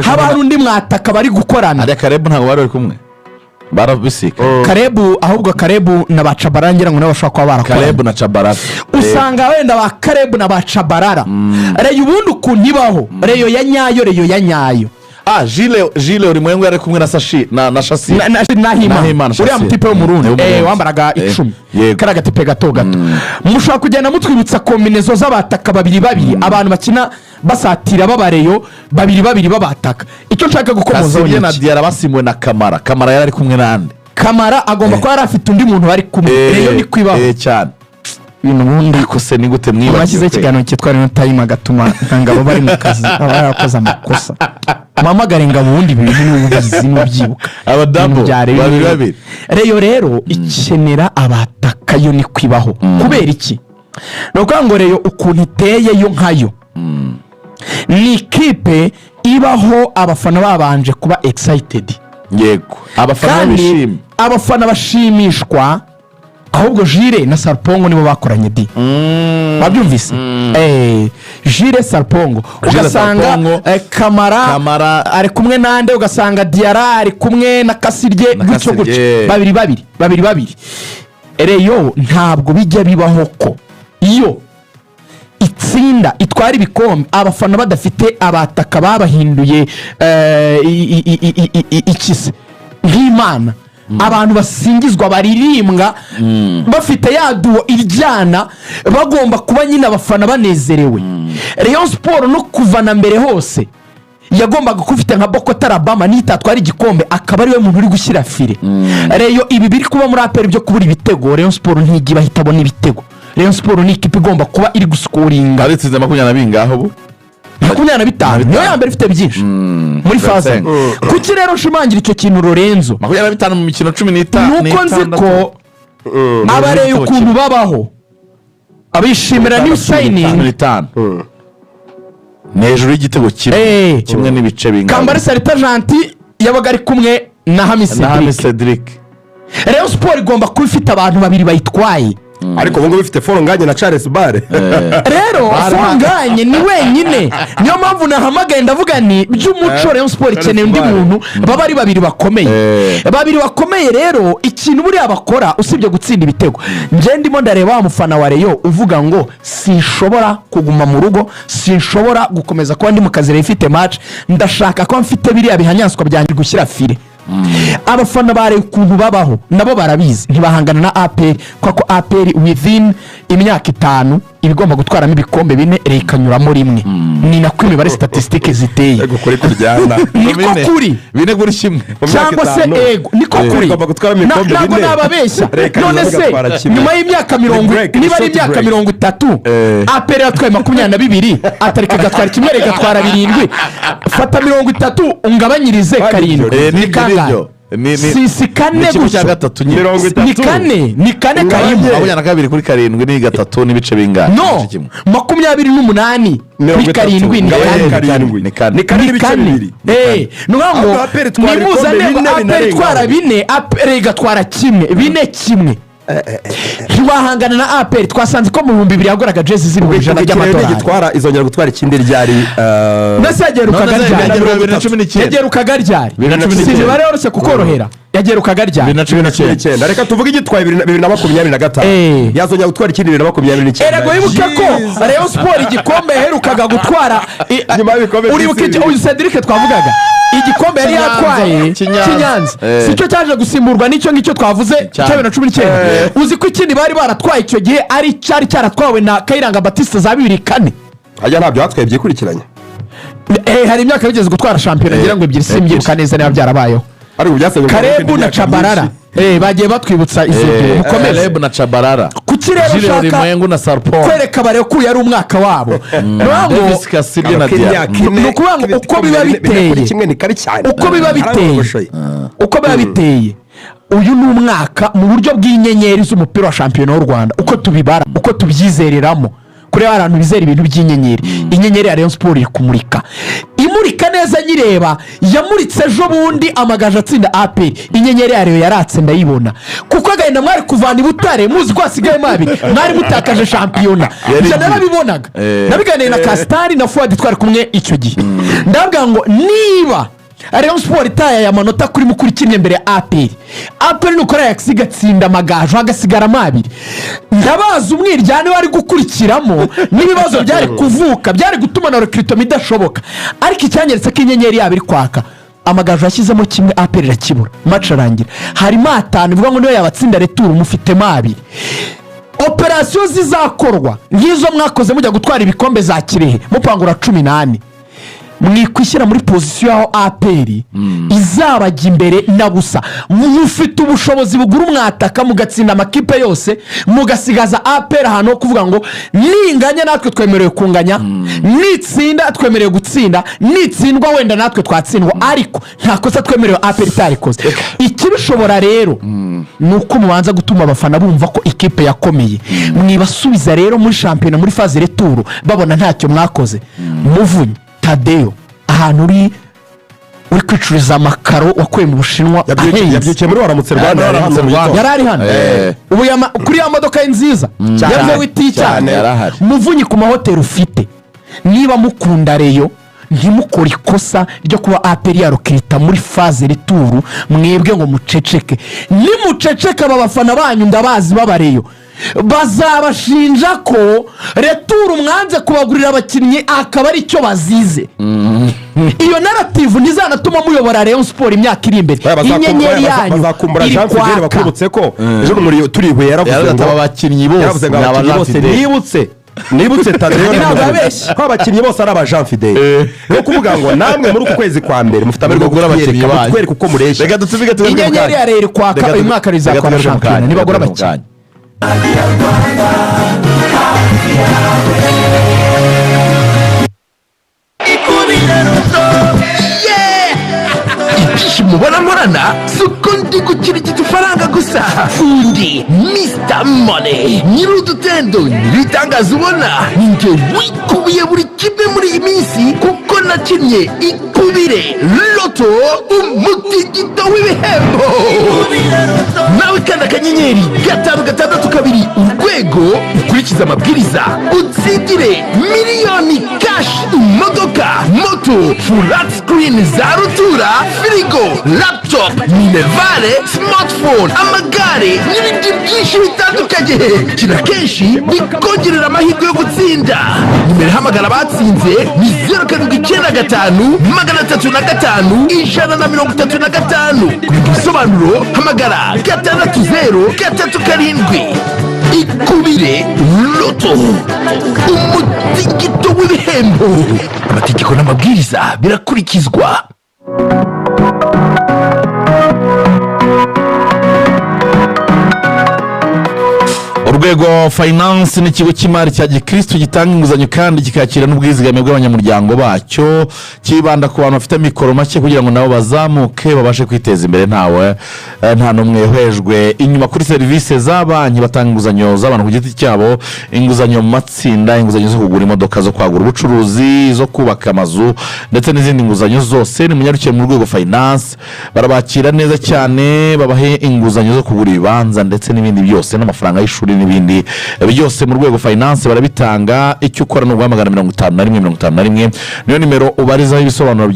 Haba kumwe hari undi mwataka bari gukorana. Ariya Karebu ntabwo bari bari kumwe, barabisika. Karebu, ahubwo Karebu na ba Cabarara, ngira ngo nabo bashobora kuba barakorana. Karebu na Cabarara. Usanga wenda ba Karebu na ba Cabarara. Rayon ubundi ukuntu ibaho, Rayon ya nyayo, Rayon ya nyayo. Ah, Jile Ulimwengu yari kumwe na Sashi na Shasi. Nahimana. Nahimana, uriya Shassir. mutipe w'Umurundi. W'Umurundi. Wambaraga 10. Yego. Kariya gatipe gato gato. Mushobora kugenda mutwibutsa combinaison z'abataka babiri babiri, abantu bakina basatira b'aba Rayon babiri babiri b'abataka. Icyo nshaka gukomozaho Kasirye ni na iki? Diarra basimbuwe na Kamara. Kamara yari ari kumwe n'ande? Kamara agomba kuba yari afite undi muntu bari kumwe. Rayon ni kwibaho. Cyane. Ibintu ubundi Ariko se ni gute mwibagiwe? Bashyizeho ikiganiro cyitwa Reno Time, agatuma Ngabo bari mu kazi aba yarakoze amakosa. Mpamagare Ngabo, ubundi ibintu niba ubizi n'ubyibuka. Abadamu Ibintu bya Rayon. babiri babiri. Rayon rero ikenera abataka, yo ni kwibaho. Kubera iki? Ni ukuvuga ngo Rayon ukuntu iteye, yo nkayo ni ikipe ibaho abafana babanje kuba excited. Yego, abafana Kandi bishimye. abafana bashimishwa. Ahubwo Jire na Sarpongo nibo bakoranye di, wabyumvise? Jire Sarpongo. Jire Ugasanga Sarpongo, Kamara Kamara. ari kumwe nande, ugasanga Diarra ari kumwe na Kasirye. Na Gutyo Kasirye. gutyo, babiri babiri babiri babiri. Rayon ntabwo bijya bibaho ko iyo itsinda, itwara ibikombe, abafana badafite abataka babahinduye ikise nk'imana, abantu basingizwa, baririmbwa, bafite ya duo iryana. Bagomba kuba nyine abafana banezerewe. Rayon Sports no kuva na mbere hose yagombaga kuba ifite nka Bokota Rabama, nitatwara igikombe akaba ariwe muntu uri gushyira fire. Rayon, ibi biri kuba muri APR byo kubura ibitego, Rayon Sports ntijya ibahita abona ibitego. Rayon Sports ni ikipe igomba kuba iri guscoringa. Aritsinze 20 na bingahe ubu? 25, niyo ya mbere ifite byinshi muri phase. 25. Kuki rero nshimangira icyo kintu, Lorenzo? 25 mu mikino 15. Nuko nzi ko aba Rayon ukuntu babaho, abishimira new signing. 15 ni hejuru y'igitego kimwe, kimwe n'ibice bingana. Kambale Salita Gentil yabaga ari kumwe na Hamisi Na Hami Cedric. Cedric. Rayon Sports igomba kuba ifite abantu babiri bayitwaye. Ariko ubu ngubu ifite Fall Ngagne na Charles Bare. Rero Fall Ngagne ni wenyine, niyo mpamvu nahamagaye ndavuga ni by'umuco Rayon Sports ikeneye undi Bare. muntu baba ari babiri bakomeye. Babiri bakomeye rero, ikintu buriya bakora usibye gutsinda ibitego, njye ndimo ndareba wa mufana wa Rayon uvuga ngo sinshobora kuguma mu rugo, sinshobora gukomeza kuba ndi mu kazi Rayon ifite match, ndashaka kuba mfite biriya bihanyanswa byanjye gushyira fire. Abafana ba Rayon ukuntu babaho nabo barabizi, ntibahangana na APR, kuko APR within imyaka 5 iba igomba gutwaramo ibikombe bine, Rayon ikanyuramo rimwe. Ni nako imibare, statistiques ziteye. Ego, kuri kuryana. Niko Bine. kuri. Bine kuri kimwe. Mu myaka Cyangwa se 5. Ego, niko kuri. Igomba gutwaramo ibikombe Ntabwo bine. nababeshya. Reka None nyuma se igatwara kimwe. nyuma y'imyaka 40, Ni break, ni niba ari short imyaka break. 30, APR yatwaye 22, atarika igatwara kimwe, igatwara birindwi. Fata 30 ungabanyirize Bari karindwi. Ni Ni ibyo. kangahe? Nibyo. Si kane Ni kimwe cya gutyo? gatatu nyine. 30. Ni kane, ni kane karimo. 22 kuri karindwi ni gatatu n'ibice bingahe? No. Igice kimwe. 28 Mirongo kuri itatu. karindwi ni Ngabanya kane. karindwi. Ni kane. Ni kane Ni n'ibice kane. bibiri. Ni ukuvuga ngo Ahubwo APR itwara nimuzane ibikombe ngo bine APR binarengaho. itwara bine, APR igatwara kimwe, bine kimwe, ntiwahangana na APR. Twasanze ko mu 2000 yaguraga jezi z'ibihumbi 100 Ikirere by'amadolari. gitwara, izongera gutwara ikindi ryari? Mbese yagerukaga None se ryari? yagerukaga 2019. Yagerukaga ryari? 2019. Si imibare yoroshye kukorohera. Yagerukaga ryari? 2019. 19. Reka tuvuge igitwaye 2025, yazongera gutwara ikindi 2029. Erego wibuke ko Rayon Sports igikombe yaherukaga gutwara Nyuma y'ibikombe uribuka by'isi uyu Cedric twavugaga, igikombe yari Cy'Inyanza. yatwaye Cy'Inyanza. cy'Inyanza, si cyo cyaje gusimburwa n'icyo ngicyo twavuze cya 2019? Uzi ko ikindi bari baratwaye icyo gihe ari cyari cyaratwawe na Kayiranga Batiste za 2004? Hajya ntabyo batwaye byikurikiranya. Hari imyaka bigeze gutwara shampiyona, ngira ngo ebyiri, simbyibuka neza niba byarabayeho. Ariko byasabwe ko Karebu na imyaka Cabarara. myinshi. Bagiye batwibutsa izo ebyiri. Mukomeze. Karebu na Cabarara. Kuki rero Jire ushaka Ulimwengu na Sarpong. kwereka abareba ko uyu ari umwaka wabo? Ni ukuvuga ngo Davis Kasirye na Diarra. Imyaka ine, Ni ukuvuga ngo uko biba bine kuri biteye, kimwe ni kabi cyane. uko biba biteye, Arabogoshoye. uko biba biteye, uyu ni umwaka mu buryo bw'inyenyeri z'umupira wa shampiyona w'u Rwanda, uko tubibara, uko tubyizereramo. Kuri abantu bizera ibintu by'inyenyeri, inyenyeri ya Rayon Sports iri kumurika, imurika neza. Nyireba yamuritse ejo bundi Amagaju atsinda APR. Inyenyeri ya Rayon yaratse, ndayibona, kuko agahinda mwari kuvana i Butare muzi ko hasigayemo abiri, mwari mutakaje shampiyona. Yari Ibyo narabibonaga. Nabiganiye na Kasitari na Fuwadi, twari kumwe icyo gihe. Ndabwira ngo niba Rayon Sports itaye aya manota kuri Mukuru ikinnye mbere ya APR, APR nukora yakisi igatsinda Amagaju hagasigaramo abiri, ndabazi umwiryane wari gukurikiramo n'ibibazo byari kuvuka, byari gutuma na recrutement idashoboka. Ariko icyanyeretse ko inyenyeri yabo iri kwaka, Amagaju yashyizemo kimwe, APR irakibura, match arangira harimo atanu. Bivuga ngo niyo yabatsinda retour mufitemo abiri. Opération zizakorwa nk'izo mwakoze mujya gutwara ibikombe za Kirehe, mupangura 14, mwikwishyira muri position y'aho APR izabajya imbere na busa. Mufite ubushobozi bugura umwataka, mugatsinda amakipe yose, mugasigaza APR ahantu ho kuvuga ngo ninganya natwe twemerewe kunganya, nitsinda twemerewe gutsinda, nitsindwa wenda natwe twatsindwa, ariko nta kosa twemerewe APR itarikoze. Ikibishobora rero ni uko mubanza gutuma abafana bumva ko ikipe yakomeye. Mwibasubiza rero muri shampiyona muri phase retour babona ntacyo mwakoze. Muvunyi Tadeyo, ahantu uri kwicuriza amakaro wakuye mu Bushinwa ahenze. Yabyukiye muri Waramutse Rwanda, yari hano mu Rwanda. gitondo. Yari ari hano. Ubu kuri ya modoka ye nziza Cyane. ya V8 cyane. Cyane, yarahari. Muvunyi, ku mahoteli ufite, niba mukunda Rayon, ntimukore ikosa ryo kuba APR yarokirita muri phase retour, mwebwe ngo muceceke. Nimuceceke, aba bafana banyu ndabazi b'aba Rayon bazabashinja ko retour mwanze kubagurira abakinnyi, akaba aricyo bazize. Iyo narrative ntizanatuma muyobora Rayon Sports imyaka iri imbere. Oya, Inyenyeri yanyu bazakumbura iri Jean Fidele. kwaka. Bakwibutse ko ejo muri turi i Huye yaravuze Yaravuze ngo ati aba bakinnyi bose yaravuze ngo ni abakinnyi aba bose Jean Fidele. nibutse Tadeyo na Ntabwo Muvunyi, abeshya. ko abakinnyi bose ari aba Jean Fidele. Ni ukuvuga ngo namwe muri uku kwezi kwa mbere mufite amahirwe yo Mugura abakinnyi kutwereka banyu. mutwereke uko mureshya. Reka dusubike, tugaruke mu Inyenyeri kanya. ya Rayon iri kwaka. Reka Uyu mwaka reka rizatwara tugaruke mu shampiyona kanya. nibagura Reka tugaruke mu abakinnyi. kanya. Ibyishimo ubona nkorana si uko ndi gukirigita ifaranga gusa. Fundi Mr Money, nyir'udutendo, nyir'ibitangaza ubona, ninjye wikubiye buri kimwe muri iyi minsi, kuko nakinnye Ikubire Loto, umutingito w'ibihembo. Nawe kandi *562# ukurikize amabwiriza, utsindire miliyoni cash, imodoka, moto, flat screen za rutura, firigo, laptop, minerval, smartphone, amagare n'ibindi byinshi bitandukanye. Kina kenshi bikongerera amahirwe yo gutsinda. Nimero ihamagara abatsinze ni 0795 305 135. Ku bindi bisobanuro hamagara 6037. Ikubire Loto, umutingito w'ibihembo. Amategeko n'amabwiriza birakurikizwa. Urwego Finance ni ikigo cy'imari cya gikirisitu gitanga inguzanyo kandi kikakira n'ubwizigame bw'abanyamuryango bacyo. Kibanda ku bantu bafite amikoro make kugira ngo nabo bazamuke, babashe kwiteza imbere, ntawe nta n'umwe uhejwe inyuma. Kuri serivisi za banki, batanga inguzanyo z'abantu ku giti cyabo, inguzanyo mu matsinda, inguzanyo zo kugura imodoka, zo kwagura ubucuruzi, zo kubaka amazu ndetse n'izindi nguzanyo zose. Ni munyarukiye mu Rwego Finance, barabakira neza cyane, babahe inguzanyo zo kugura ibibanza ndetse n'ibindi byose, n'amafaranga y'ishuri n'ibindi byose. Mu Rwego Finance barabitanga. Icyo ukora ni uguhamagara 51 51, niyo nimero ubarizaho ibisobanuro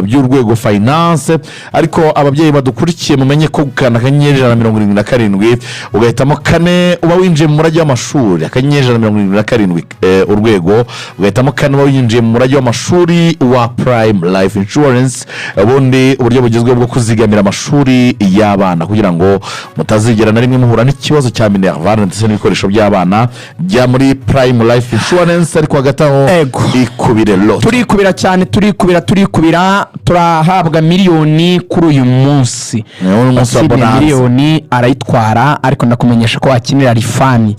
by'Urwego Finance. Ariko ababyeyi badukurikiye, mumenye ko gukanda *177 ugahitamo 4 uba winjiye mu murage w'amashuri. *177 urwego ugahitamo 4, uba winjiye mu murage w'amashuri wa Prime Life Insurance, ubundi uburyo bugezweho bwo kuzigamira amashuri y'abana kugira ngo mutazigera na rimwe muhura n'ikibazo cya minerval ndetse n'ibikoresho by'abana. Jya muri Prime Life Insurance. Ariko hagati aho, Ego. Ikubire Loto. Turikubira cyane, turikubira, turikubira, turahabwa miliyoni kuri uyu munsi. Ni uyu munsi wa Watsindiye bonanza. miliyoni arayitwara, ariko ndakumenyesha ko wakinira rifani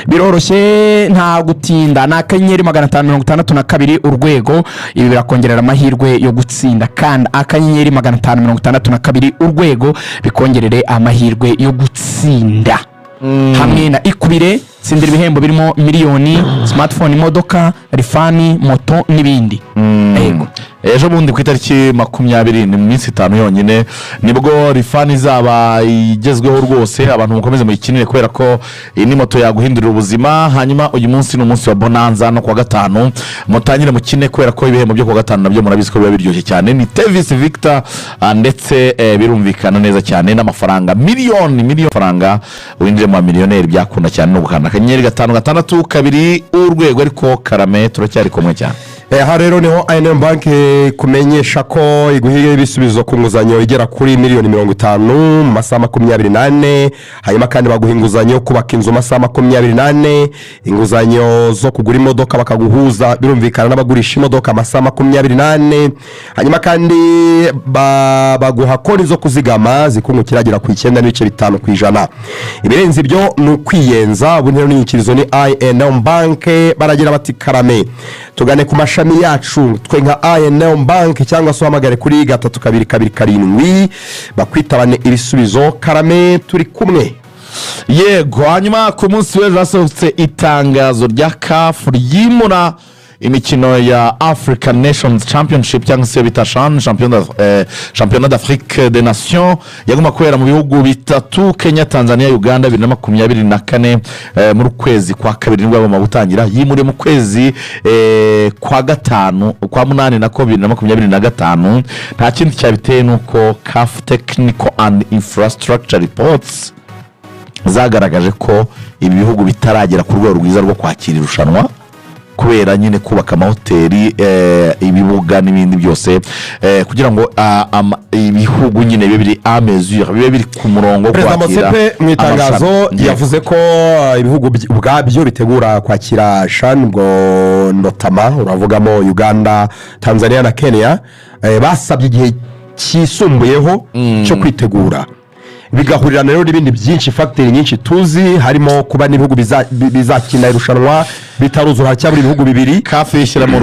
biroroshye, nta gutinda, ni *562#. Ibi birakongerera amahirwe yo gutsinda. Kandi *562# bikongerere amahirwe yo gutsinda hamwe na Ikubire. Tsindira ibihembo birimo miliyoni, smartphone, imodoka, rifani, moto n'ibindi. Yego. Ejo bundi ku itariki 20, ni mu minsi 5 yonyine, nibwo rifani izaba igezweho rwose. Abantu mukomeze muyikinire kubera ko iyi ni moto yaguhindurira ubuzima. Hanyuma uyu munsi ni umunsi wa bonanza, no kuwa gatanu mutangire mukine kubera ko ibihembo byo kuwa gatanu nabyo murabizi ko biba biryoshye cyane. Ni Tevisi Victor, ndetse birumvikana neza cyane n'amafaranga miliyoni miliyoni, amafaranga winjiye mu bamiliyoneri byakunda cyane no gukanda *562#. Ariko karame, turacyari kumwe cyane. Aha rero niho I&M Bank kumenyesha ko iguha ibisubizo ku nguzanyo igera kuri miliyoni 50 mu masaha 24. Hanyuma kandi baguha inguzanyo yo kubaka inzu mu masaha 24, inguzanyo zo kugura imodoka, bakaguhuza birumvikana n'abagurisha imodoka amasaha 24. Hanyuma kandi baguha konti zo kuzigama zikungukira agera ku 9.5%. Ibirenze ibyo ni ukwiyenza. Ubu rero n'inyikirizo ni I&M Bank. Baragira bati: "Karame, tugane ku mashami yacu twe nka I&M Bank, cyangwa se uhamagare kuri 32227 bakwitabane ibisubizo." Karame, turi kumwe. Yego. Hanyuma ku munsi w'ejo hasohotse itangazo rya CAF ryimura imikino ya African Nations Championship, cyangwa se bita CHAN, Championnat d'Afrique des Nations, yagomba kubera mu bihugu bitatu: Kenya, Tanzania, Uganda, 2024 muri ukwezi kwa kabiri nibwo yagomba gutangira. Yimuriwe mu kwezi kwa gatanu, kwa munani nako, 2025. Nta kindi cyabiteye ni uko CAF Technical and Infrastructure Reports zagaragaje ko ibi bihugu bitaragera ku rwego rwiza rwo kwakira irushanwa, kubera nyine kubaka amahoteli, ibibuga n'ibindi byose, kugira ngo ibihugu nyine bibe biri à mesure, bibe biri ku murongo wo Perezida kwakira Motsepe mu itangazo amarushanwa. yavuze ko ibihugu ubwabyo bitegura kwakira CHAN, ubwo notamment uravugamo Uganda, Tanzania na Kenya, basabye igihe cyisumbuyeho cyo kwitegura, bigahurirana rero n'ibindi byinshi, facteurs nyinshi tuzi, harimo kuba n'ibihugu bizakina irushanwa bitaruzura, haracyabura ibihugu bibiri. CAF yishyira mu